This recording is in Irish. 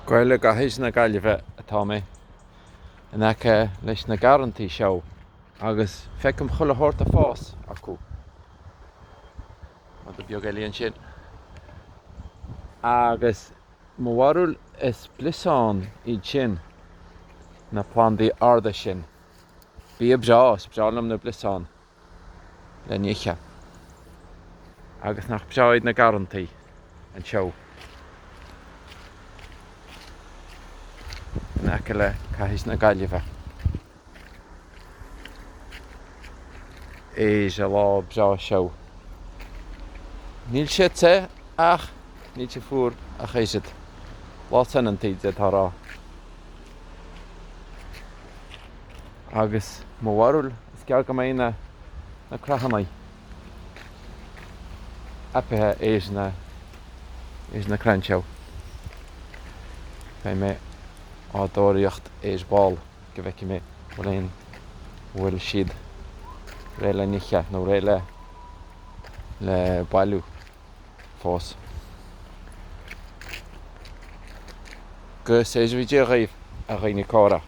Gael i gCathair na Gaillimhe atá mé, in aice leis na garrantaí seo agus feicim chuile shórt ag fás acu. Rud beag eile ansin. Agus mo bharúil is bliosáin iad sin, na plandaí arda sin. Bia breá, is breá liom na bliosáin. le n-ithe. Agus nach breá iad na garrantaí anseo in aice le Cathair na Gaillimhe. Ar an lá breá seo. Níl sé te ach níl sé fuar ach oiread. Lá soineanta d'fhéadfá a rá. Agus mo bharúil, is gearr go mbeidh na na creathanna apaithe ar na ar na crainn seo. Beidh mé á dtóraíocht ar ball go bhfeicfidh mé bhfuil aon bhfuil siad réidh le n-ithe nó réidh le le bailiú fós. Go seirbhí Dia dhaoibh, a dhaoine córa.